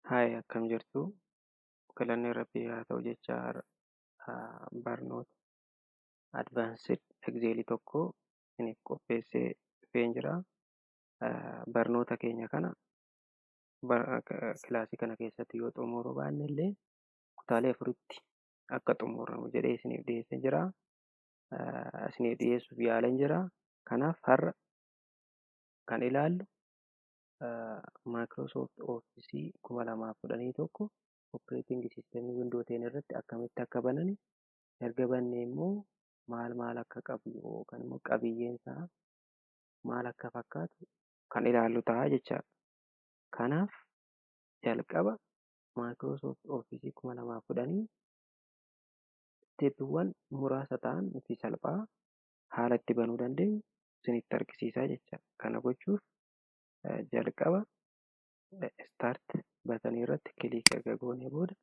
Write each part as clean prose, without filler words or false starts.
Hi, akkam jirtu? Galanni Rabbii haa ta'u jecha barnoota Advanced Excel tokko isiniif qopheessee dhufeen jira. Barnoota keenya kana kilaasii kana keessatti yoo xumuruu baanne illee kutaalee afuritti akka xumuramu jedhee isiniif dhiyeessee jira. Isiniif dhiyeessuuf yaaleen jira. Kanaaf har'a kan ilaallu Microsoft Office 2011 Operating System Windows 10 irratti akkamitti akka banani, erga bannee immoo maal maal akka qabu yookaan immoo qabiyyeen isaa maal akka fakkaatu kan ilaallu ta'a jechaadha. Kanaaf jalqaba Microsoft Office 2010 steeppiiwwan muraasa ta'an fi salphaa haala itti banuu dandeenyu isinitti argisiisaa jechaadha. Kana gochuuf jalqaba Start batanii irratti click erga goonee booda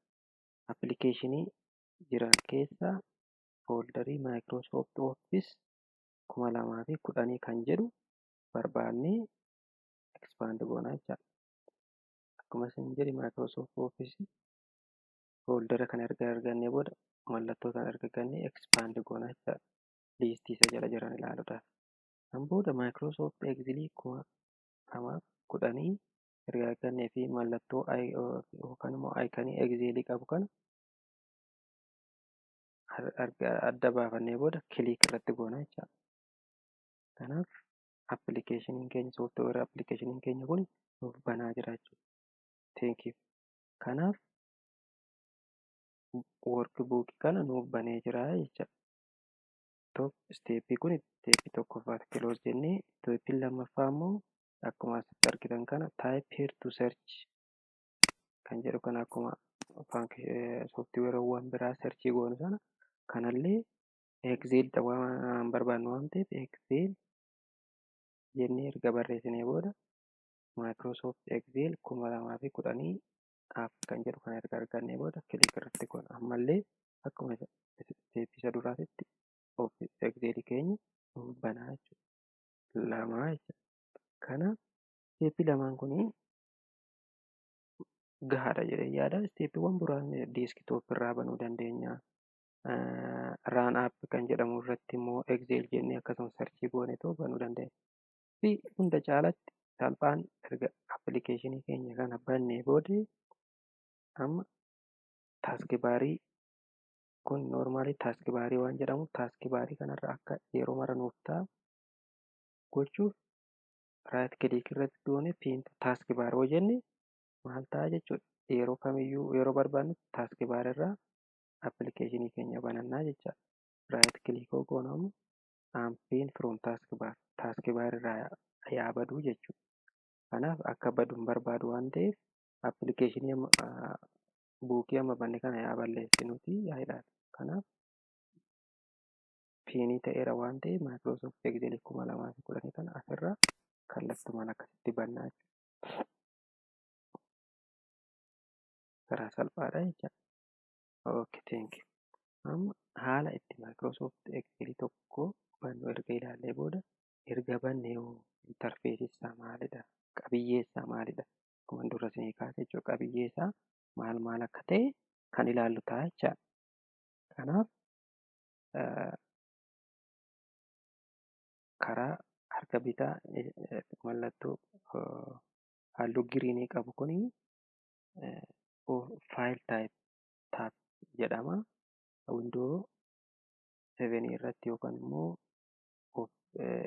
appilikeeshinii jiran keessaa fooldarii Microsoft Office 2010 kan jedhu barbaannee expand goonaa jechaadha. Akkuma isin jedhe, Microsoft Office fooldara kana erga argannee booda, mallattoo kana erga argannee, expand goonaa jechaadha. Liistii isa jala jiran ilaaluudhaaf. Kan booda Microsoft Excel 2010 erga argannee fi mallattoo yookaan immoo iconii Excel qabu kana adda baafannee booda click irratti goonaa jechaadha. Kanaaf appilikeeshiniin keenya, sooftiweerii appilikeeshiniin keenya kun nuuf banaa jira jechuudha. Thank you. Kanaaf workbook kana nuuf banee jira jechaadha. Tokko steeppii kun steeppii tokkoffaati, close jennee, steeppiin lammaffaa immoo akkuma asitti argitan kana "type here to search" kan jedhu kana, akkuma sooftiweerawwan biraa searchii goonu sana kanallee Excel waan barbaannu waan ta'eef, Excel jennee erga barreessinee booda Microsoft Excel 2010 app kan jedhu kana erga argannee booda click irratti goona. Ammallee akkuma steeppii isa duraatitti Excel keenya nuuf banaa jechuudha. Lamaa jechuudha. Kanaaf steeppii lamaan kunii gahaadha jedhee yaada. Steeppiiwwan biraan desktop irraa banuu dandeenya. Run app kan jedhamu irratti immoo Excel jennee akkasuma searchii gooneetoo banuu dandeenya. Fi hunda caalatti salphaan erga appilikeeshinii keenya kana bannee booddee, amma taskbarii kun normalii taskbarii waan jedhamu, taskbarii kanarra akka yeroo mara nuuf taa'u gochuuf right click irratti goone "pin to taskbar" yoo jenne maal ta'a jechuudha? Yeroo kamiyyuu yeroo barbaannutti taskbar irraa appilikeeshinii keenya banannaa jechaadha. Right click yoo goonu ammoo "unpin from taskbar", taskbar irraa yaa baduu jechuudha. Kanaaf akka badu hin barbaadu waan ta'eef, appilikeeshinii bookii amma banne kana yaa balleessinuuti yaa ilaallu. Kanaaf pinii ta'eera waan ta'eef, Microsoft Excel 2010 kana asirraa kallattumaan akkasitti bannaa jechuudha. Karaa salphaadha jechaadha. Okay, thank you. Amma haala itti Microsoft Excel tokko bannu erga ilaallee booda, erga bannee hoo interfaceii isaa maalidha? Qabiyyee isaa maalidha? Akkuma dura isinii kaase jechuudha. Qabiyyee isaa maal maal akka ta'e kan ilaallu ta'a jechaadha. Kanaaf karaa harka bitaa mallattoo halluu greenii qabu kuni file type tab jedhama. Windows 7 irratti yookaan immoo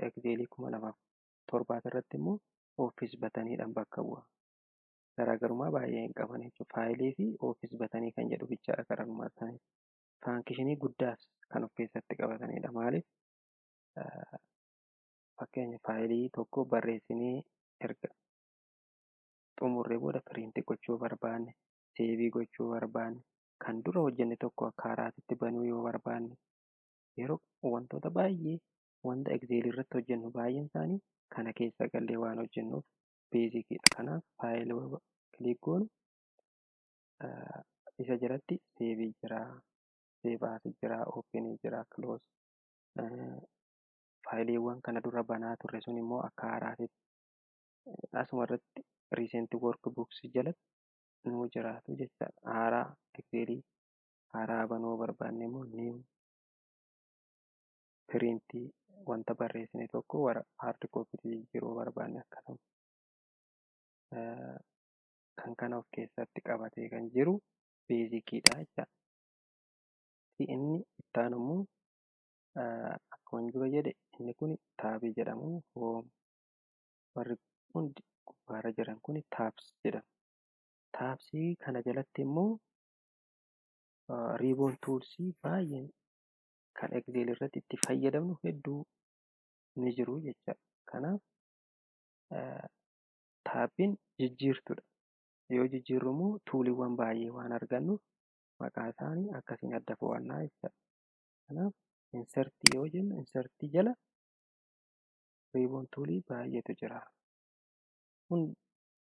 Excel 2007 irratti immoo Office buttoniidhaan bakka bu'a. Garaagarummaa baay'ee hin qaban jechuudha. Fileii fi Office buttonii kan jedhu bichaadha garaagarummaa isaanii. Functionii guddaas kan of keessatti qabatanidha. Maaliif, fakkeenya fileii tokko barreessinee erga xumurree booda printii gochuu barbaanne, saveii gochuu barbaanne, kan dura hojjenne tokko akka haaraatti banuu yoo barbaanne, yeroo wantoota baay'ee wanta Excel irratti hojjennu baay'een isaanii kana keessa gallee waan hojjennuuf basiciidha. Kanaaf fileii click goonu isa jalatti saveii jira, save as jira, openii jira, close, fileiiwwan kana dura banaa turre sun immoo akka haaraatti asuma irratti recent workbooks jalatti nuu jiraatu jechaadha. Haaraa Excelii haaraa banuu barbaanne immoo new piriintii wanta barreessine tokko hard copy jijjiiruu barbaanne akkasuma kan kana of keessatti qabatee kan jiru basiciidha jechaadha. Inni itti aanu immoo akkuma dura jedhe inni kun tabii jedhamu. Home warri hundi gubbaarra jiran kun tabs jedhamu. Tabsii kana jalatti immoo ribbon toolsii baay'een kan Excel irratti itti fayyadamnu hedduu ni jiru jechaadha. Kanaaf tabiin jijjiirtuudha. Yoo jijjiirru immoo tooliiwwan baay'ee waan argannuuf maqaa isaanii akkasiin adda fo'annaa jechaadha. Kanaaf insertii yoo jennu insertii jala ribbon toolii baay'eetu jira.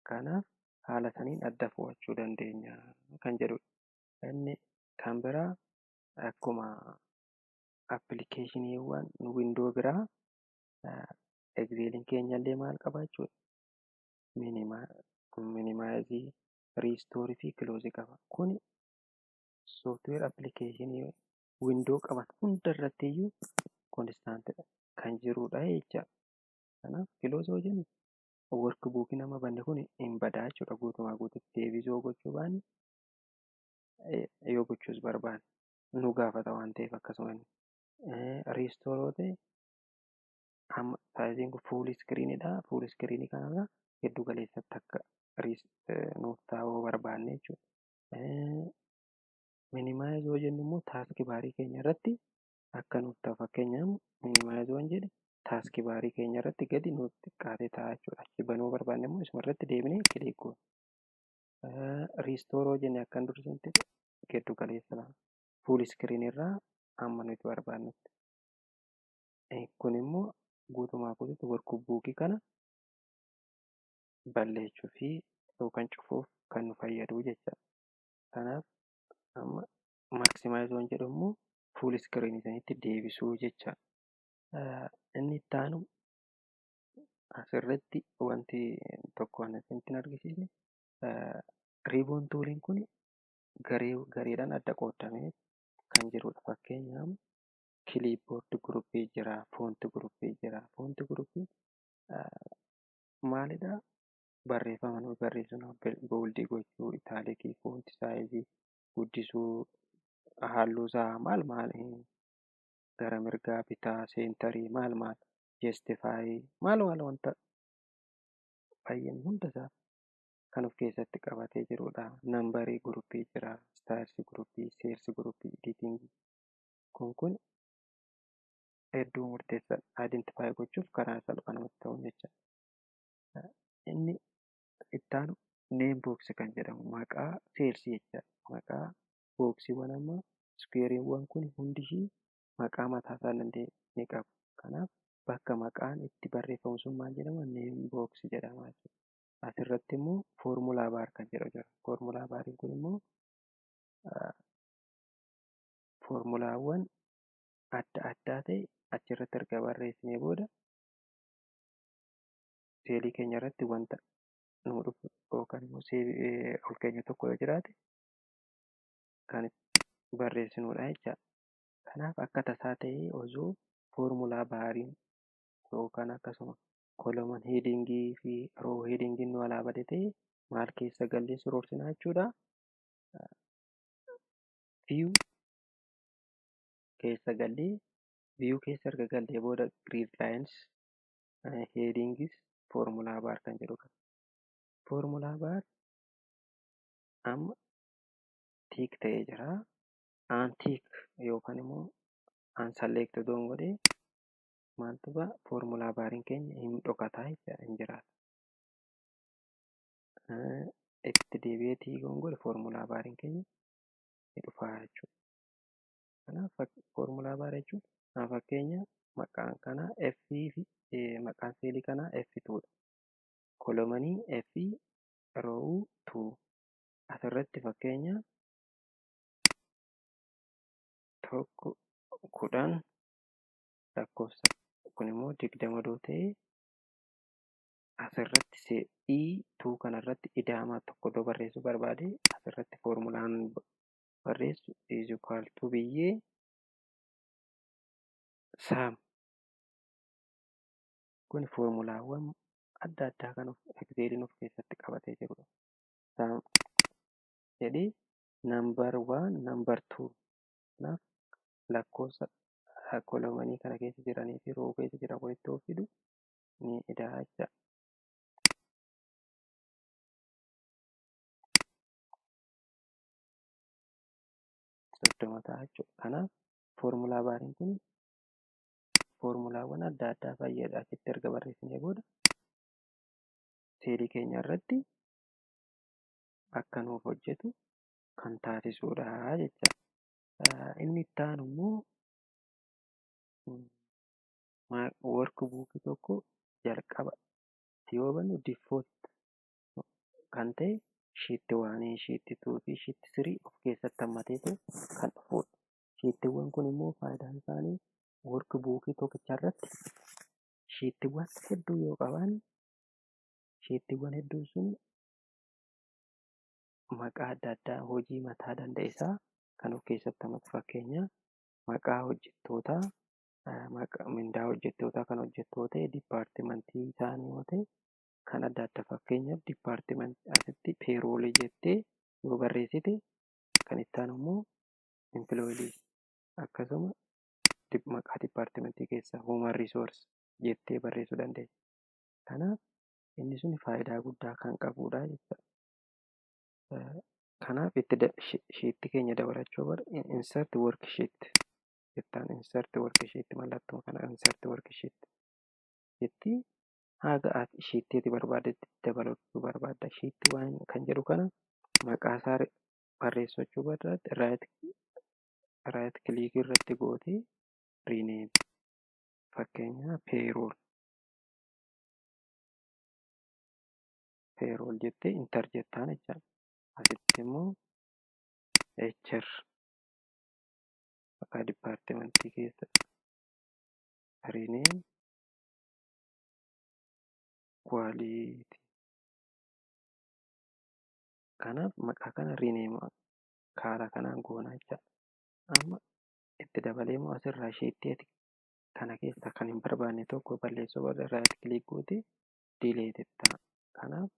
Kanaaf haala saniin adda fo'achuu dandeenya kan jedhudha. Inni kan biraa akkuma appilikeeshiniiwwan Windows biraa Exceliin keenyallee maal qaba jechuudha. Minimizeii, restoreii fi closeii qaba. Kuni software appilikeeshinii Windows qaban hunda irratti iyyuu constantidha kan jirudha jecha. Kanaaf closeii yoo jennu workbookii nama banne kun hin badaa jechuudha guutumaa guututti deebisuu gochuu baanne yoo gochuus barbaanne nu gaafata waan ta'eef akkasuma restore yoo ta'e amma sizeiin kun full screenidha. Full screenii kanarra giddu galeessatti akka nuuf taa'uu barbaanne jechuudha. Minimize yoo jennu immoo task barii keenya irratti akka nuuf ta'u fakkeenyaaf minimize yoon jedhe task barii keenya irratti gadi nuuf xiqqaatee ta'a jechuudha. Achi banuu barbaanne immoo isuma irratti deebinee click goona. Restore yoo jenne akkan dursanitti giddu galeessa full screen irraa hamma nuti barbaannutti. Kun immoo guutumaa guututti workbookii kana balleessuu fi yookaan cufuuf kan nu fayyadu jechaadha. Kanaaf amma maximize yoon jedhu immoo full screen sanitti deebisuu jechaadha. Inni itti aanu asirratti wanti tokko kan isinitti argisiisne ribbon tooliin kun garee gareedhaan adda qoodamee kan jirudha. Fakkeenyaaf clipboard groupii jira, font groupii jira. Font groupiin maalidhaa? Barreeffama nuyi barreessinu boldii gochuu, italicii, font sizeii guddisuu, halluu isaa maal maal gara mirgaa bitaa, centerii maal maal justifyii maal maal wanta baay'een hundasaa kan of keessatti qabatee jirudha. Numberii groupii jira, styles groupii, cells groupii, editingii kun kun hedduu murteessaadha. Identify gochuuf karaa salphaa namatti ta'u jechaadha. Inni itti aanu name box kan jedhamu maqaa cellsii jechaadha. Maqaa boxiiwwan amma squareiiwwan kun hundishii maqaa mataa isaa danda'e ni qabu. Kanaaf bakka maqaan itti barreeffamu sun maal jedhama? Name box jedhama jechuudha. Asirratti immoo formula bar kan jedhu jira. Formula bariin kun immoo foormulaawwan adda addaa ta'e achirratti erga barreessinee booda cellii keenya irratti wanta nuu dhufu yookaan immoo ol keenya tokko yoo jiraate kan itti barreessinudha jechaadha. Kanaaf akka tasaa ta'ee osoo formula bariin yookaan akkasuma column headingii fi row headingiin nu alaa bade ta'e maal keessa gallee sirreessinaa jechuudha. View keessa gallee view keessa erga gallee booda gridlines headings formula bar kan jedhu qaba. Formula bar amma tick ta'ee jira. Untick yookaan immoo unselect otoon godhee maaltu ba'a? Formula bariin keenya hin dhokataa jechaadha, hin jiraatu. Itti deebi'ee tick yoon godhe formula bariin keenya ni dhufaa jechuudha. Kanaaf formula bar jechuun fakkeenya maqaan kanaa F fi maqaan cellii kanaa F2 dha. Columnii F row 2 asirratti fakkeenya 1 10 lakkoofsa kun immoo 20 yoo ta'e Asirratti E2 kanarratti ida'ama tokko otoo barreessuu barbaade asirratti foormulaan barreessu is equal to biyyee sum. Kun foormulaawwan adda addaa kan Excel'n of keessatti qabatee jirudha. Sum jedhee number 1 number 2 kanaaf lakkoofsa kolomanii kana keessa jiranii fi roo keessa jiran walitti yoo fidu ni ida'a jecha. 30 ta'a jechuudha. Kanaaf foormulaa baariin kun foormulaawwan adda addaa fayyada. Achitti erga barreessinee booda seelii keenya irratti akka nuuf hojjetu kan taasisudha jecha. Inni itti aanu immoo workbook tokko jalqaba yoo bannu default kan ta'e sheet 1, sheet 2 fi sheet 3 of keessatti hammateetu kan dhufudha. Sheetiiwwan kun immoo faayidaan isaanii workbook tokkicha irratti sheetiiwwan hedduu yoo qabaanne sheetiiwwan hedduun sun maqaa adda addaa hojii mataa danda'e isaa kan of keessatti hammatu. Fakkeenyaaf maqaa hojjettootaa, mindaa hojjettootaa kan hojjettu ta'e, dipaartimentii isaanii yoo ta'e kan adda addaa. Fakkeenyaaf dipaartimentii asitti peeroolii jettee yoo barreessite kan itti aanu immoo empilooyii, akkasuma maqaa dipaartimentii keessaa human resource jettee barreessuu dandeessa. Kanaaf inni sun faayidaa guddaa kan qabudha jechuudha. Kanaaf itti sheetti keenya dabalachuu barbaanne insert worksheet jettaan, insert worksheet mallattoo kana insert worksheet jetti haga ati sheettii barbaaddetti dabalachuu barbaadda. Sheetti waan kan jedhu kana maqaa isaa barreessachuu barbaadde right click irratti gootee rename, fakkeenyaaf payroll jettee enter jettaan jechaadha. Asitti immoo HR maqaa dipaartimentii keessa rename quality. Kanaaf maqaa kana rename karaa kanaan goonaa jechaadha. Amma itti dabalee immoo asirraa sheettii ati kana keessaa kan hin barbaanne tokko balleessuu barbaadde right click gootee delete jettaa. Kanaaf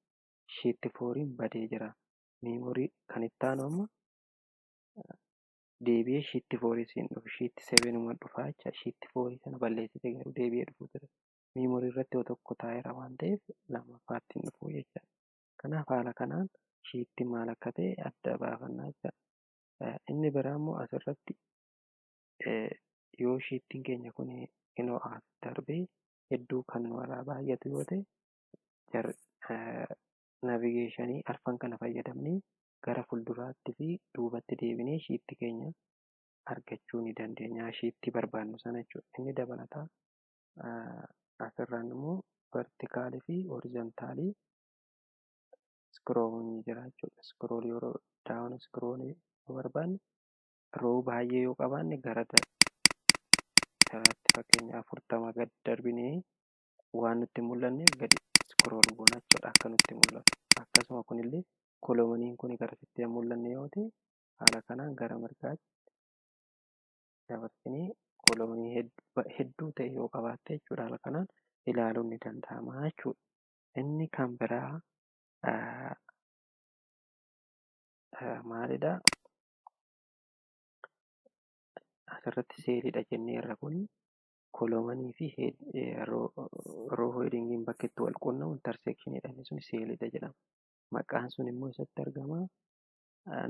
sheetti 4 badee jira. Memorii kan itti aanu amma deebi'ee sheetti 4 siin dhufu sheetti 7 dhufaa jecha. Sheetti 4 sana balleessite garuu deebi'ee dhufuu jira. Memorii irratti yoo tokko taa'eera waan ta'eef lammaffaatti hin dhufu jecha. Kanaaf haala kanaan sheetti maal akka ta'e adda baafannaa jecha. Inni biraa immoo asirratti yoo sheettiin keenya kun inoo as darbee hedduu kan nu irraa baay'atu yoo ta'e navigeeshinii arfan kana fayyadamnee gara fuulduraatti fi duubatti deebinee sheetti keenya argachuu ni dandeenya. Sheetti barbaannu sana jechuudha. Inni dabalataa asirraan immoo vertikaalii fi horizontaalii scroll ni jira jechuudha. Scroll yeroo down scroll yoo barbaanne roo baay'ee yoo qabaanne gara jalaatti fakkeenya 40 gad darbinee waan nutti mul'anneef gadi scroll goona jechuudha akka nutti mul'atu. Akkasuma kunillee kolomaniin kun garasitti hin mul'anne yoo ta'e haala kanaan gara mirgaatti dabarsinee kolomanii hedduu ta'e yoo qabaatte jechuudha haala kanaan ilaaluun ni danda'ama jechuudha. Inni kan biraa maalidha? Asirratti seeliidha jenneerra kun kolomanii fi roo headingiin bakka itti wal quunnamu intersekshinidha. Inni sun seeliidha jedhama. Maqaan sun immoo eessatti argama?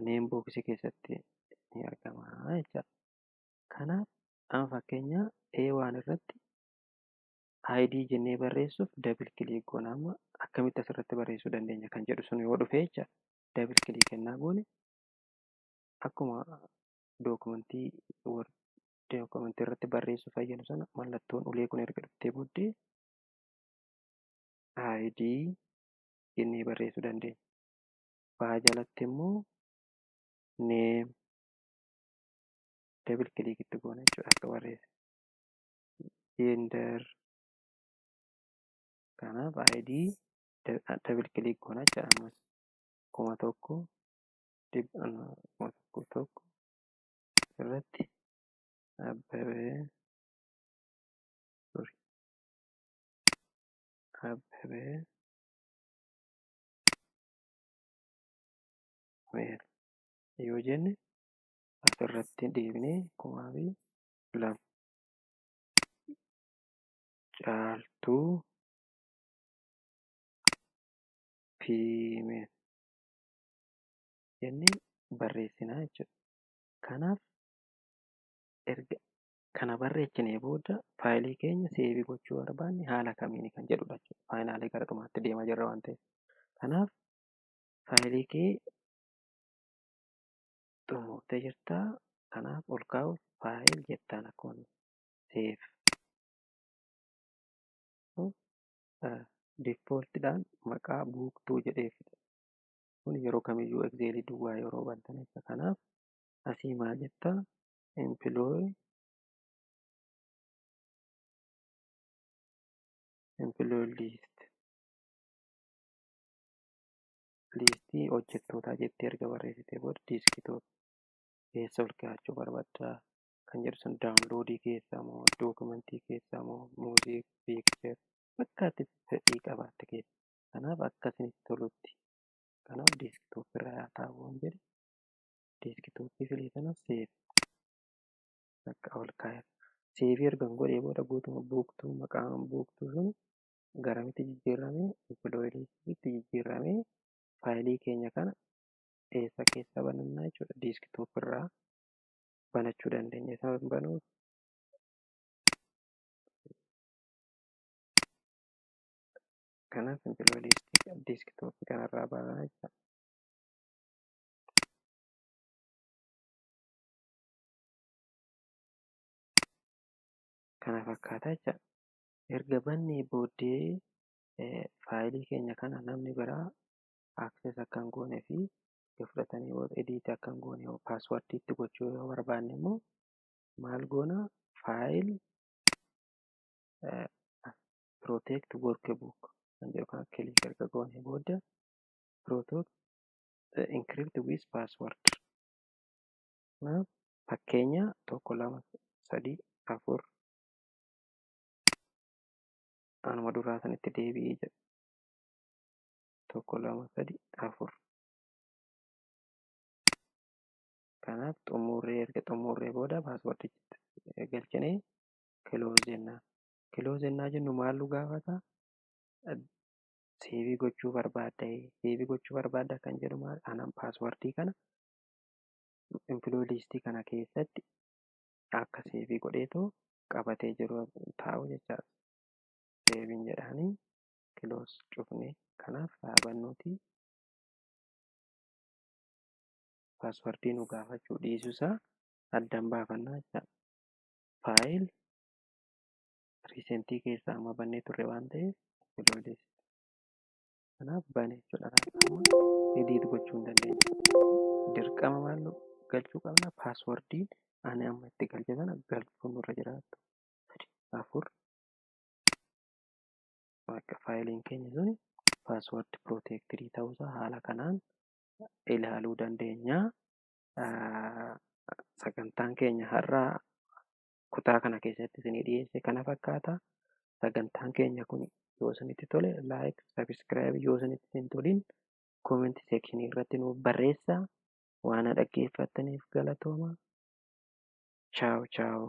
Name box keessatti ni argama jechuudha. Kanaaf amma fakkeenya A1 irratti ID jennee barreessuuf double click goona. Amma akkamitti asirratti barreessuu dandeenya kan jedhu sun yoo dhufe jecha double click kennaa goone akkuma dookumentii dookumentii irratti barreessuu fayyadu sana mallattoon ulee kun erga dhuftee booddee ID jennee barreessuu dandeenya. Baa jalatti immoo name double click itti goona jechuudha akka barreesse. Gender Kanaaf ID double click goona jechuudha. Ammas 1000 1001 irratti Abbabee sorry Abbabee male yoo jenne asirratti deebinee 1002 Caaltuu female jennee barreessinaa jechuudha. Kanaaf erga kana barreessinee booda faayilii keenya seevii gochuu barbaanne haala kamiin kan jedhudha jechuudha. Faayinaalii gara dhumaatti deemaa jirra waan ta'eef. Kanaaf faayilii kee xumurtee jirtaa. Kanaaf ol kaa'uuf faayil jettaan akkuma seef. Difooltiidhaan maqaa buuktuu jedhee fida. Kun yeroo kamiyyuu egzeelii duwwaa yeroo bantan jechuudha. Kanaaf asii maal jettaa? Employee list liistii hojjettootaa jettee erga barreessitee booda diiskitoop keessa ol kaa'achuu barbaaddaa kan jedhu sun daawunloodii keessa moo dookumentii keessa moo muuziik piikchar bakka ati fedhii qabaatte keessa. Kanaaf akka isinitti tolutti. Kanaaf diiskitoop irra haa taa'u waan jedhe diiskitooppii filee sana seef bakka ol kaa'e. Seevii erga godhee booda guutuma buuktuu maqaan buuktuu sun garamitti jijjiiramee employee liistiitti jijjiiramee faayilii keenya kana eessa keessa banannaa jechuudha. Diiskitoop irraa banachuu dandeenya. Isa banuuf kanaaf employee liistii diiskitooppii kanarraa banaa jechuudha. Kana fakkaata jechuudha. Erga bannee booddee faayilii keenya kana namni biraa access akka hin goonee fi erga fudhatanii booda edit akka hin goone paaswardii itti gochuu yoo barbaanne immoo maal goona? Faayil protect workbook kan jedhu kana kilik erga goone booda protect encrypt with password. Kanaaf fakkeenya 1 2 3 4 anuma duraa sanitti deebi'ee jedha. 1 2 3 4. Kanaaf xumurree erga xumurree booda paaswardicha galchinee kiloos jennaan. Kiloos jennaa jennu maal nu gaafata? Seevii gochuu barbaadda. Seevii gochuu barbaadda kan jedhu maal? Anaan paaswardii kana employee liistii kana keessatti akka seevii godheetoo qabatee jiru taa'u jechaadha. Seeviin jedhaanii kiloos cufnee kanaaf dhaabannuuti paaswardii nu gaafachuu dhiisuusaa addaan baafannaa jechaadha. Faayil riisentii keessaa amma bannee turre waan ta'eef employee list kanaaf bane jechuudha. Amma edit gochuu hin dandeenya. Dirqama maal galchuu qabna? Paaswardiin ani amma itti galche sana galchuun nurra jiraattu. 3 4 bakka faayiliin keenya suni paasward pirootektirii ta'uusaa haala kanaan ilaaluu dandeenya. Sagantaan keenya har'aa kutaa kana keessatti isinii dhiyeesse kana fakkaata. Sagantaan keenya kun yoo isinitti tole laayik, sabiskiraayib, yoo isinitti hin tolin koomenti seekshinii irratti nuuf barreessaa. Waan dhaggeeffattaniif galatooma. Chaaw chaaw.